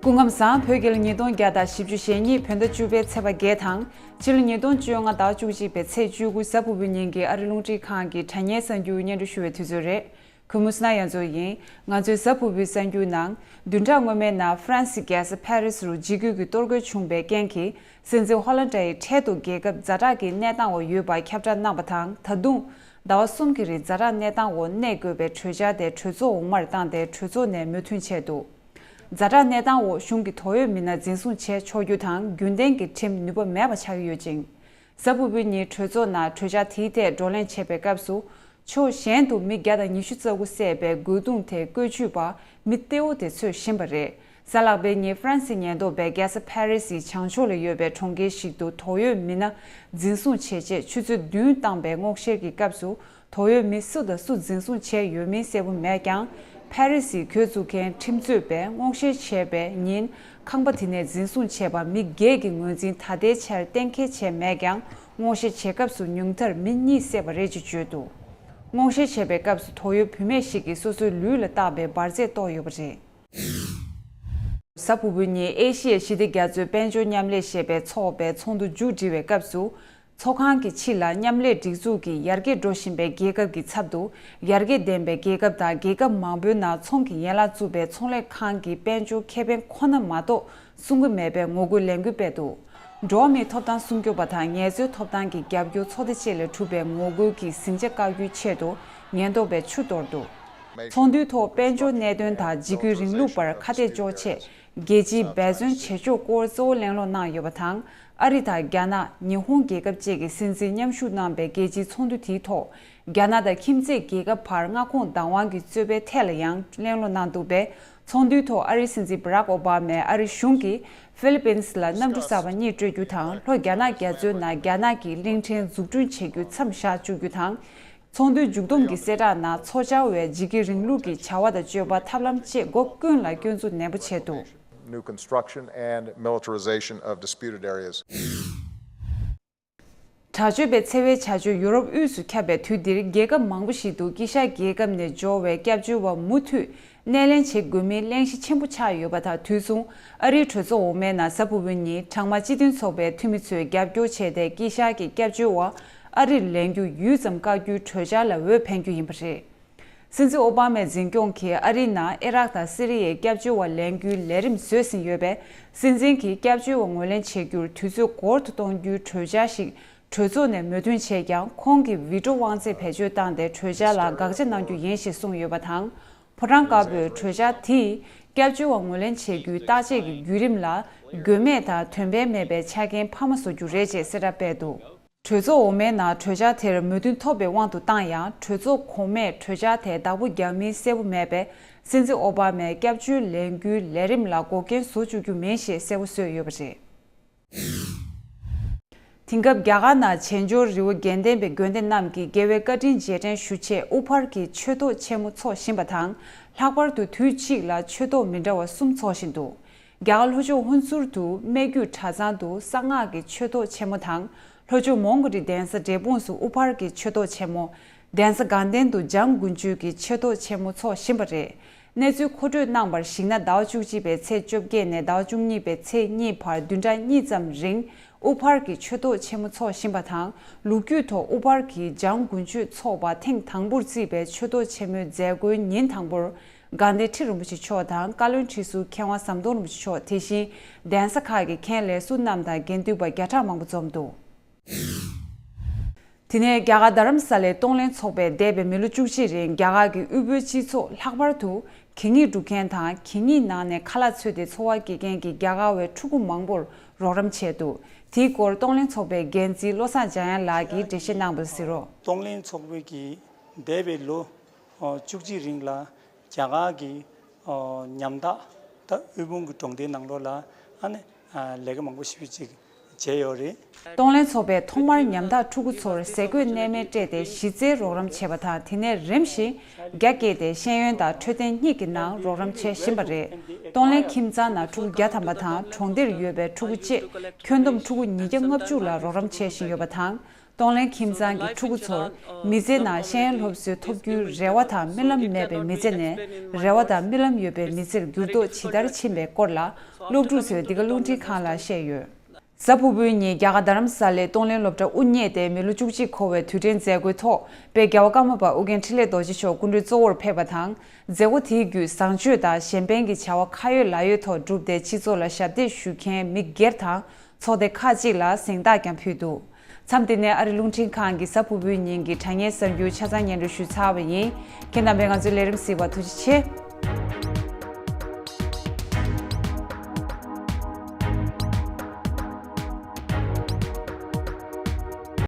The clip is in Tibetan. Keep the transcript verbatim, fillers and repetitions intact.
སྐུ་ཁམས་བཟང་། བོད་རྒྱལ་ལོ་ཉིས་སྟོང་བརྒྱ་དང་བཞི་བཅུ་ཞེ་གཉིས་བོད་ཟླ་བཅུ་པའི་ཚེས་པ་བརྒྱད་དང་། ཕྱི་ལོ་ཉིས་སྟོང་བཅོ་ལྔ་ཟླ་བ་བཅུ་གཅིག་པའི་ཚེས་བཅུ་དགུ་གཟའ་ཕུར་བུའི་ཉིན་གྱི་ཨ་རི་རླུང་འཕྲིན་ཁང་གི་དྲ་བརྙན་གསར་འགྱུར་སྙན་སྒྲོན་ཞུ་བའི་དུས་ཚོད་རེད། གུས་མོ་སྣ་ཡ་མཚོ་ཡིན། ང་ཚོའི་གཟའ་ཕུར་བུའི་གསར་འགྱུར་ནང་། བདུན་ཕྲག་སྔོན་མའི་ནང་ཧྥ་རན་སིའི་རྒྱལ་ས་ཕ་རི་སི་རུ་འཇིགས་སྐུལ་གྱི་གཏོར་རྒོལ་བྱུང་བའི་རྐྱེན་གྱིས། སྲིད་འཛིན་ཧོ་ལན་ཏྲ་ཡིས་འཕྲལ་དུ་རྒྱལ་ཁབ་ཛ་དྲག་གི་གནས་སྟངས་འོག་ཡོད་པ་ཁྱབ་བསྒྲགས་གནང་བ་དང་། ད་དུང་། ཟླ་བ་གསུམ་གྱི་རིང་ཛ་དྲག་གནས་སྟངས་འོག་གནས་དགོས་པའི་གྲོས་འཆར་དེ་གྲོས་ཚོགས་འོག་མར་བཏང་སྟེ་གྲོས་ཚོགས་ནས་མོས་མཐུན་བྱས་འདུག་ཛ་དྲག་གནས་སྟངས་འོག་གཞུང་གི་དོགས་ཡོད་མི་སྣ་འཛིན་བཟུང་བྱས་ཆོག་རྒྱུ་དང་། རྒྱུན་ལྡན་གྱི་ཁྲིམས་ནུས་པ་མེད་པ་ཆགས་ཀྱི་ཡོད་ཅིང་། གཟའ་ཕུར་བུའི་ཉིན་གྲོས་ཚོགས་ནང་གྲོས་འཆར་དེའི་ཐད་བགྲོ་གླེང་བྱེད་པའི་སྐབས་སུ། ཕྱོགས་གཞན་དུ་མི་བརྒྱ་དང་ཉི་ཤུ་རྩ་དགུ་བསད་པའི་རྒོལ་རྡུང་དེ་བཀོལ་སྤྱོད་པ་མི་གཏེ་བོ་དེ་ཚོས་བཞིན་པ་རེད། གཟའ་ལྷག་པའི་ཉིན་ཧྥ་རན་སིའི་ཉེན་རྟོག་པས་རྒྱལ་ས་ཕ་རི་སིའི་བྱང་ཕྱོགས་ལ་ཡོད་པའི་གྲོང་ཁྱེར་ཞིག་ཏུ་དོགས་ཡོད་མི་སྣ་འཛིན་བཟུང་བྱས་རྗེས་ཆུ་ཚོད་བདུན་བཏང་པའི་སྔོག་བཤེར་གྱི་སྐབས་སུ། དོགས་ཡོད་མི་སུ་དང་སུ་འཛིན་བཟུང་བྱས་ཡོད་མིན་གསལ་པོ་མེད་ཀྱང་། ཕ་རི་སིའི་གྱོད་བཙུགས་མཁན་ཁྲིམས་རྩོད་པས་སྔོག་བཤེར་བྱས་པའི་ཉིན། ཁང་པ་དེ་ནས་འཛིན་བཟུང་བྱས་པ་མི་བརྒྱད་ཀྱི་ངོས་འཛིན་ད་ལྟའི་ཆར་གཏན་འཁེལ་བྱས་མེད་ཀྱང་། སྔོག་བཤེར་བྱེད་སྐབས་སུ་ཉུང་མཐར་མི་གཉིས་བསད་པ་རེད་ཅེས་བརྗོད་འདུག་སྔོག་བཤེར་བྱེད་པའི་སྐབས་སུ་དོགས་ཡོད་བུད་མེད་ཞིག་གིས་སོ་སོའི་ལུས་ལ་བཏགས་པའི་འབར་རྫས་བཏོགས་ཡོད་པ་རེད། གཟའ་ཕུར་བུའི་ཉིན་ཨེ་ཤི་ཡའི་ཞི་བདེ་རྒྱ་མཚོའི་དཔལ་འབྱོར་མཉམ་ལས་ཞེས་པའི་ཚོགས་པའི་ཚོགས་འདུ་མཇུག་སྒྲིལ་བའི་སྐབས་སུ། ཚོགས་ཁང་གི་ཕྱི་ལ་མཉམ་ལས་སྒྲིག་འཛུགས་ཀྱིས་ཡར་རྒྱས་འགྲོ་བཞིན་པའི་རྒྱལ་ཁབ་ཀྱི་ཚབ་ཏུ། ཡར་རྒྱས་ལྡན་པའི་རྒྱལ་ཁབ་དང་རྒྱལ་ཁབ་མང་པོའི་ནང་ཚོང་གི་ཡན་ལག་བཙུགས་པའི་ཚོང་ལས་ཁང་གི་དཔལ་འབྱོར་ཁེ་ཕན་ཁོ་ན་མ་གཏོགས་སྲུང་གི་མེད་པའི་ངོ་རྒོལ་ལས་འགུལ་སྤེལ་འདུག་འགྲོ་བ་མིའི་ཐོབ་ཐང་སྲུང་སྐྱོབ་པ་དང་ངལ་རྩོལ་ཐོབ་ཐང་གི་རྒྱབ་སྐྱོར་ཚོགས་སྡེ་བཅས་ལས་གྲུབ་པའི་ངོ་རྒོལ་གྱི་ཟིང་ཆ་བཀག་རྒྱུའི་ཆེད་དུ་ཉེན་རྟོག་པས་ཆུ་གཏོར་འདུག་ཚོགས་འདུའི་ཐོག་དཔལ་འབྱོར་གནད་དོན་དང་འཇིགས་སྐུལ་རིང་ལུགས་བར་ཁ་གཏད་གཅོག་ཆེད། རྒྱལ་སྤྱིའི་འབད་བརྩོན་བྱེད་ཕྱོགས་སྐོར་གཙོ་བོ་གླེང་སློང་གནང་ཡོད་པ་དང་། ཨ་རི་དང་རྒྱ་ནག་ཉི་ཧོང་རྒྱལ་ཁབ་བཅས་ཀྱི་སྲིད་འཛིན་མཉམ་ཞུགས་གནང་པའི་རྒྱལ་སྤྱིའི་ཚོགས་འདུ་དེའི་ཐོག་རྒྱ་ནག་དང་ཁྱིམ་མཚེས་རྒྱལ་ཁབ་བར་མངའ་ཁོངས་བདག་དབང་གི་རྩོད་པའི་ཐད་ལ་ཡང་གླེང་སློང་གནང་འདུག་པས། ཚོགས་འདུའི་ཐོག་ཨ་རིའི་སྲིད་འཛིན་བྷ་རག་ཨོ་བྷ་མས་ཨ་རི་གཞུང་གིས་ཧྥི་ལི་པིན་སི་ལ་གནམ་གྲུ་གསར་པ་གཉིས་སྤྲོད་རྒྱུ་དང་། ལྷོ་རྒྱ་ནག་རྒྱ་མཚོའི་ནང་རྒྱ་ནག་གི་གླིང་ཕྲན་འཛུགས་སྐྲུན་བྱེད་རྒྱུ་མཚམས་བཞག་བཅུག་རྒྱུ་དང་། ཚོགས་འདུའི་མཇུག་བསྡོམས་ཀྱི་གསལ་བསྒྲགས་ནང་། མཚོ་བྱང་བའི་འཇིགས་སྐུལ་རིང་ལུགས་ཀྱི་བྱ་བ་དང་སྤྱོད་པ་ཐབས་ལམ་བཅས་སྒོ་ཀུན་ལ་སྐྱོན་འཛུགས་ནན་པོ་བྱས་འདུག New construction and militarization of disputed areas. དྲག་སྤྱོད་པའི་འཚེ་བའི་བྱ་སྤྱོད་ཡུ་རོབ་དབུས་སུ་ཁྱབ་པའི་དུས་འདིར། རྒྱལ་ཁབ་མང་པོ་ཞིག་ཏུ་དཀྱིལ་ཤར་རྒྱལ་ཁབ་ནས་འབྱོར་བའི་སྐྱབས་བཅོལ་བ་མུ་མཐུད་སྣེ་ལེན་བྱེད་དགོས་མིན་གླེང་གཞི་ཆེན་པོ་ཆགས་ཡོད་པ་དང་། དུས་མཚུངས། ཨ་རིའི་གྲོས་ཚོགས་འོག་མའི་ནང་གཟའ་ཕུར་བུའི་ཉིན་གྲངས་མང་སྤྱི་མཐུན་ཚོགས་པའི་འཐུས་མི་ཚོས་རྒྱབ་སྐྱོར་བྱས་ཏེ། དཀྱིལ་ཤར་གྱི་སྐྱབས་བཅོལ་བ་ཨ་རིར་ལེན་རྒྱུ་ཡུད་ཙམ་བཀག་རྒྱུའི་གྲོས་འཆར་ལ་འོས་འཕེན་རྒྱུ་ཡིན་པ་རེད། སྲིད་འཛིན་ཨོ་བྷ་མའི་འཛིན་སྐྱོང་གིས་ཨ་རིའི་ནང་ཨི་རག་དང་སི་རི་ཡའི་སྐྱབས་བཅོལ་བ་ལེན་རྒྱུའི་ལས་རིམ་བཟོས་ཟིན་ཡོད་པས། སྲིད་འཛིན་གྱིས་སྐྱབས་བཅོལ་བ་ངོས་ལེན་བྱེད་རྒྱུར་དུས་ཚོད་འགོར་དུ་གཏོང་རྒྱུའི་གྲོས་འཆར་ཞིག་གྲོས་ཚོགས་ནས་མོས་མཐུན་བྱས་ཀྱང་། ཁོང་གིས་ཝི་ཀྲོ་དབང་ཚད་བེད་སྤྱོད་བཏང་སྟེ་གྲོས་འཆར་ལ་དགག་བྱ་གནང་རྒྱུ་ཡིན་ཞེས་གསུངས་ཡོད་པ་དང་། ཕོ་བྲང་དཀར་པོས་གྲོས་འཆར་དེས་སྐྱབས་བཅོལ་བ་ངོས་ལེན་བྱེད་རྒྱུའི་བརྟག་དཔྱད་ཀྱི་བརྒྱུད་རིམ་ལ་དགོས་མེད་དང་དོན་ཕན་མེད་པའི་ཆ་རྐྱེན་འཕར་མ་བཟོ་རྒྱུ་རེད་ཅེས་གསལ་བསྒྲགས་སྤེལ་འདུག་གྲོས་ཚོགས་འོག་མའི་ནང་གྲོས་འཆར་དེར་མོས་མཐུན་ཐོབ་པའི་དབང་དུ་བཏང་ཡང་། གྲོས་ཚོགས་གོང་མས་གྲོས་འཆར་དེ་བདག་པོ་རྒྱག་མིན་གསལ་པོ་མེད་པས། སྲིད་འཛིན་ཨོ་བྷ་མས་སྐྱབས་བཅོལ་ལེན་རྒྱུའི་ལས་རིམ་ལ་འགོག་རྐྱེན་བཟོ་བཅུག་རྒྱུ་མིན་ཞེས་གསལ་པོ་བཟོས་ཡོད་པ་རེད། དེང་སྐབས་རྒྱ་གར་ནང་བྱེས་འབྱོར་རི་བོ་དགེ་ལྡན་པའི་དགོན་སྡེ་རྣམས་ཀྱིས་རྒྱལ་བའི་བཀའ་དྲིན་རྗེས་དྲན་ཞུ་ཆེད་དབུ་ཕར་གྱི་ཆོས་ཐོག་ཆེན་མོ་འཚོགས་བཞིན་པ་དང་། ལྷག་པར་དུ་དུས་གཅིག་ལ་ཆོས་ཐོག་མི་འདྲ་བ་གསུམ་འཚོགས་བཞིན་འདུག་རྒྱ་གར་ལྷོ་ཕྱོགས་ཧུན་སུར་དུ་སྨད་རྒྱུད་གྲྭ་ཚང་དུ་གསང་སྔགས་ཀྱི་ཆོས་ཐོག་ཆེན་མོ་དང་། ལྷོ་ཕྱོགས་མོན་གྷོ་རི་གདན་ས་འབྲས་སྤུངས་སུ་དབུ་ཕར་གྱི་ཆོས་ཐོག་ཆེན་མོ། གདན་ས་དགའ་ལྡན་དུ་འཇང་དགུན་ཆོས་ཀྱི་ཆོས་ཐོག་ཆེན་མོ་འཚོགས་བཞིན་པ་རེད། གནས་ཚུལ་མཁོ་སྤྲོད་གནང་བར་གཞིགས་ན། ཟླ་བ་བཅུ་གཅིག་པའི་ཚེས་བཅོ་བརྒྱད་ནས་ཟླ་བ་བཅུ་གཉིས་པའི་ཚེས་གཉིས་བར་བདུན་ཕྲག་གཉིས་ཙམ་རིང་དབུ་ཕར་གྱི་ཆོས་ཐོག་ཆེན་མོ་འཚོགས་བཞིན་པ་དང་། ལོ་རྒྱུས་ཐོག་དབུ་ཕར་གྱི་འཇང་དགུན་ཆོས་འཚོགས་པ་ཐེངས་དང་པོར་བརྩིས་པའི་ཆོས་ཐོག་ཆེན་མོའི་མཛད་སྒོའི་ཉིན་དང་པོར། དགའ་ལྡན་ཁྲི་རིན་པོ་ཆེ་མཆོག་དང་། བཀའ་བློན་ཁྲི་ཟུར་མཁས་དབང་ཟམ་གདོང་རིན་པོ་ཆེ་མཆོག་དེ་བཞིན་གདན་ས་ཁག་གི་མཁན་ལས་ཟུར་རྣམས་དང་། དགེ་འདུན་པ་བརྒྱ་ཕྲག་མང་པོ་འཛོམས་འདུག་དེ་ནས་རྒྱ་གར་རྡ་རམ་ས་ལའི་གཏོང་ལེན་ཚོགས་པས་འདས་པའི་མི་ལོ་བཅུ་གཅིག་རིང་རྒྱ་གར་གྱི་དབུལ་པོའི་སྤྱི་ཚོགས། ལྷག་པར་དུ་གད་སྙིགས་སྒྲུག་མཁན་དང་། གད་སྙིགས་ནང་ནས་ཁ་ལག་འཚོལ་ཏེ་འཚོ་བ་སྐྱེལ་མཁན་གྱི་རྒྱ་གར་བའི་ཕྲུ་གུ་མང་པོར་རོགས་རམ་བྱས་འདུག་དེའི་སྐོར་གཏོང་ལེན་ཚོགས་པའི་འགན་འཛིན་བློ་བཟང་འཇམ་དབྱངས་ལགས་ཀྱིས་འགྲེལ་བཤད་གནང་པར་གཟིགས་རོགས། གཏོང་ལེན་ཚོགས་པའི་གི་འདས་པའི་ལོ་བཅུ་གཅིག་རིང་ལ་རྒྱ་གར་གྱི་ཉམ་ཐག་དང་དབུལ་ཕོངས་ཀྱི་གྲོང་སྡེའི་ནང་ལོགས་ལ་ཨ་ནི་ལས་ཀ་མང་པོ་ཞེ་པོ་ཅིག་བྱས་ཡོད་རེད། གཏོང་ལེན་ཚོགས་པས་ཐོག་མར་ཉམ་ཐག་ཕྲུ་གུ་ཚོར་ཟས་གོས་གནས་མལ་སྤྲད་དེ་གཞི་རྩའི་རོགས་རམ་བྱས་པ་དང་། དེ་ནས་རིམ་བཞིན་རྒྱ་བསྐྱེད་དེ་ཤེས་ཡོན་དང་འཕྲོད་བསྟེན་གཉིས་ཀྱི་ནང་རོགས་རམ་བྱེད་བཞིན་པ་རེད། གཏོང་ལེན་ཁྱིམ་ཚང་ནང་ཕྲུ་གུ་བརྒྱ་ཐམ་པ་དང་། གྲོང་སྡེར་ཡོད་པའི་ཕྲུ་གུ་བཅས་ཁྱོན་བསྡོམས་ཕྲུ་གུ་ཉིས་བརྒྱ་ལྔ་བཅུ་ལ་རོགས་རམ་བྱེད་བཞིན་ཡོད་པ་དང་། གཏོང་ལེན་ཁྱིམ་ཚང་གི་ཕྲུ་གུ་ཚོར་མི་ཚེ་ནང་ཤེས་ཡོན་སློབ་གསོའི་ཐོབ་རྒྱུའི་རེ་བ་དང་རྨི་ལམ་མེད་པའི་མི་ཚེ་ནས་རེ་བ་དང་རྨི་ལམ་ཡོད་པའི་མི་ཚེར་འགྱུར་ལྡོག་ཇི་ལྟར་ཕྱིན་པའི་སྐོར་ལ་སློབ་ཕྲུག་ཚོས་འདི་ག་རླུང་འཕྲིན་ཁང་ལ་བཤད་ཡོད། གཟའ་ཕུར་བུའི་ཉིན་རྒྱ་གར་རྡ་རམ་ས་ལའི་གཏོང་ལེན་སློབ་གྲྭ་དབུ་བརྙེས་ཏེ་མི་ལོ་བཅུ་གཅིག་འཁོར་བའི་དུས་དྲན་མཛད་སྒོའི་ཐོག་དཔལ་རྒྱལ་བ་ཀརྨ་པ་ཨོ་རྒྱན་འཕྲིན་ལས་རྡོ་རྗེ་མཆོག་སྐུ་མགྲོན་གཙོ་བོར་ཕེབས་པ་དང་། མཛད་སྒོ་དེའི་བརྒྱུད་བཟང་སྤྱོད་དང་གཞན་ཕན་གྱི་བྱ་བ་ཁ་ཡོད་ལག་ཡོད་ཐོག་བསྒྲུབས་ཏེ་སྤྱི་ཚོགས་ལ་ཞབས་འདེགས་ཞུ་མཁན་མི་སྒེར་དང་ཚོགས་སྡེ་ཁག་ཅིག་ལ་གཟེངས་རྟགས་ཀྱང་ཕུལ་འདུག། མཚམས་འདི་ནས་ཨ་རི་རླུང་འཕྲིན་ཁང་གི་གཟའ་ཕུར་བུའི་ཉིན་གྱི་དྲ་བརྙན་གསར་འགྱུར་ཆ་ཚང་སྙན་སྒྲོན་ཞུས་ཚར་བ་ཡིན། ཁྱེད་རྣམ་པས་ང་ཚོའི་ལས་རིམ་གཟིགས་པར་ཐུགས་རྗེ་ཆེ།